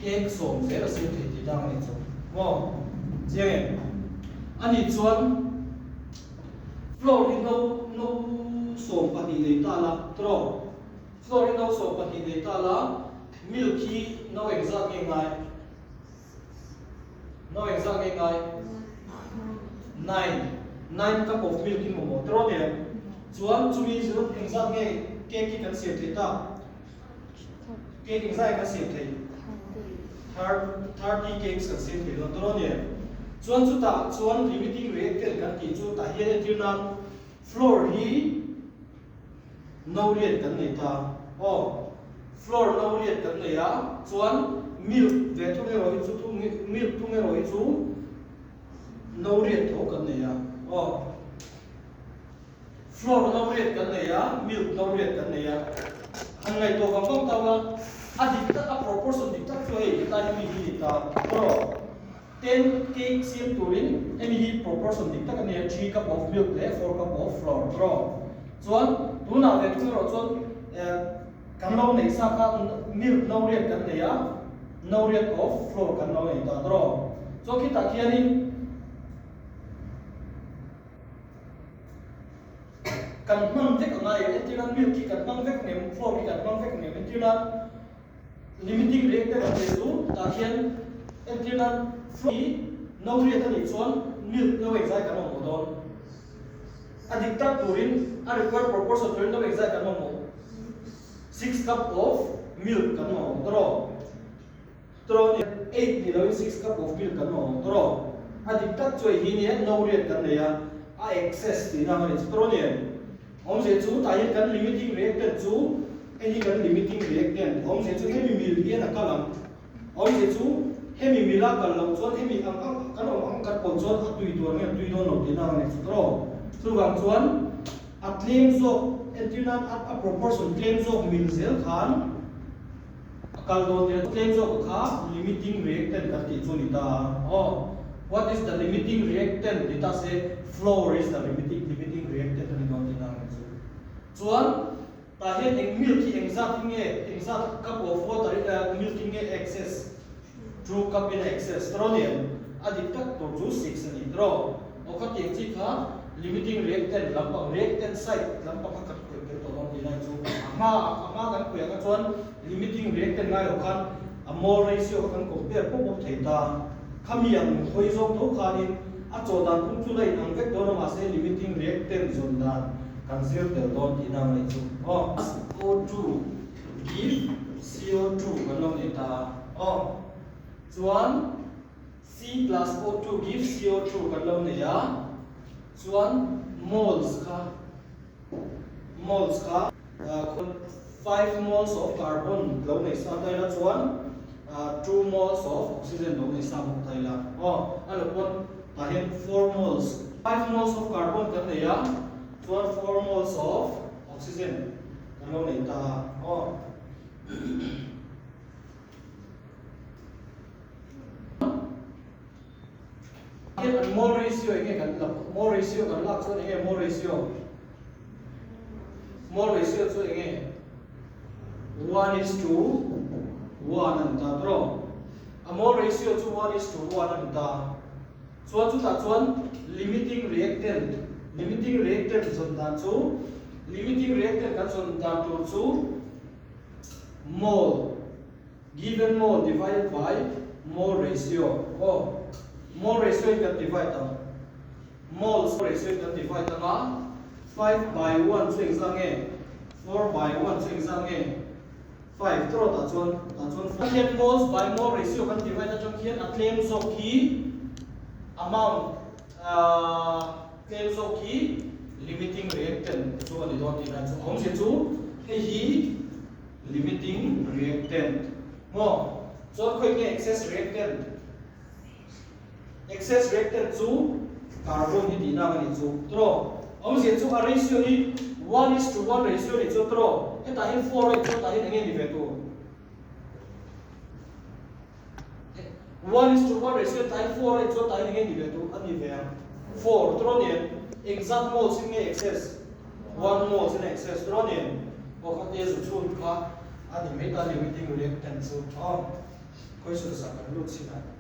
Cake 10 zel a siam thei tih dang a nih chu maw? Chiang em? A nih chuan flour hi no no 12 nei ta la tawh flour hi no 12 nei ta la milk hi no engzat nge ngai? No engzat nge ngai? Nine. Nine cup of milk in mamawh tawh nia. Chuan chumi chu engzat nge cake hi kan siam theih ta? Cake engzat nge kan siam theih? 30 cakes kan siam thei dawn tawh nia. Chuan chutah chuan limiting reactant kan tih chu tah hian entir nan flour hi No riat kan nei ta. Aw, flour no riat kan nei a, chuan milk ve thung erawh hi chu thung milk thung erawh hi chu no riat tho kan nei a. Aw, flour no riat kan nei a, milk no riat kan nei a. Han ngaihtuah vang vang tau la, a dik tak, a proportion dik tak chu hei hetlai hi mi hi ni ta. Aw. Ten cake siam turin hemi hi proportion dik tak a nia, 3 cup of milk leh 4 cup of flour tawh. Chuan tunah ve thung erawh chuan kan lo neih sa kha milk no riat kan nei a, no riat of flour kan lo nei ta tawh. Chuan khitah khianin kan hman vek a ngai, entir nan milk hi kan hmang vek ang em, flour hi kan hmang vek ang em, entir nan Limiting reactant a tih chu tah hian entir nan flour hi no riat a nih chuan milk no engzai kan mamawh dawn. A dik tak turin a required proportion turin no engzai kan mamawh 6 cup of milk kan mamawh tawh. Tawh ni 8 ni loin 6 cup of milk kan mamawh tawh. A dik tak chu hei hi nia no riat kan nei a, a excess tihna ang a ni chu tawh ni. Awmzia chu tah hian kan limiting reactant chu hei hi kan limiting reactant awmzia chu hemi mil hian a kal ang. Awmzia chu hemi mila kal loh chuan hemi ang ang kan awm ang kan pawlh chuan a tui tur ang nge a tui dawn lo tihna ang a ni chu tawh. Chuvang chuan a tlem zawk entir nan a a proportion tlem zawk mil zel khan a kal dawn nia tlem zawk kha limiting reactant kan tih chu a ni ta a. Aw. What is the limiting reactant ti ta se flour is the limiting limiting reactant a ni dawn tihna ang chu. Chuan tah hian eng milk hi engzat hi nge engzat cup of water hi milk hi nge excess two cup in a excess tawh nia a dik tak tur chu 6 a ni tawh. Aw khatiang chi kha limiting reactant lampang reactant side lampang kha kan khawih tel tawh dawn tihna ang chu. A hma a hma kan khawih ang chuan limiting reactant lai loh khan a mole ratio kha kan compare pawp pawp thei ta. Khami ang hawi zawk tho khanin a chaw dan phung chu la in ang vek dawn a mahse limiting reactant zawn dan kan zir tel dawn tihna ang anih chu aw. O2 give CO2 kan lo nei ta a aw. Chuan C plus O2 give CO2 kan lo nei a chuan moles kha moles kha 5 moles of carbon lo nei sa ta ila chuan 2 moles of oxygen lo nei sa bawk ta ila aw a lo pawn tah hian 4 moles 5 moles of carbon kan nei a chuan 4 moles of oxygen kan lo nei ta a aw. Hian an mole ratio enge kan la mole ratio kan lak chuan enge mole ratio mole ratio chu enge 1 is to 1 an ta tro a mole ratio chu 1 is to 1 an ta chuan chutah chuan limiting reactant limiting reactant zawn dan chu limiting reactant kan zawn dan tur chu mole Given mole divided by mole ratio aw mole ratio in kan divide ang moles ratio in kan divide ang a 5 by 1 chu engzah nge 4 by 1 chu engzah nge 5 tawh tah chuan tah chuan 4 hian moles by mole ratio kan divide atang khian a tlem zawk hi amount tlem zawk hi limiting reactant chu a ni dawn tihna chu awmzia chu hei hi Limiting reactant maw? Chuan khawi nge excess reactant? Excess reactant chu carbon hi tihna ang a nih chu tawh. Awmzia chu a ratio hi 1 is to 1 ratio a nih chu tawh. Hetah hian 4 a nih chuan tah hian eng nge ni ve tur? 1 is to 1 ratio tah hian 4 a nih chuan tah hian eng nge ni ve tur? A ni ve ang. 4 tawh a ni em? Engzat moles in nge excess? 1 moles in excess tawh a ni em? Aw kha te zu chhun kha a ni mai ta limiting reactant chu aw. Questions ah kan lut chin a.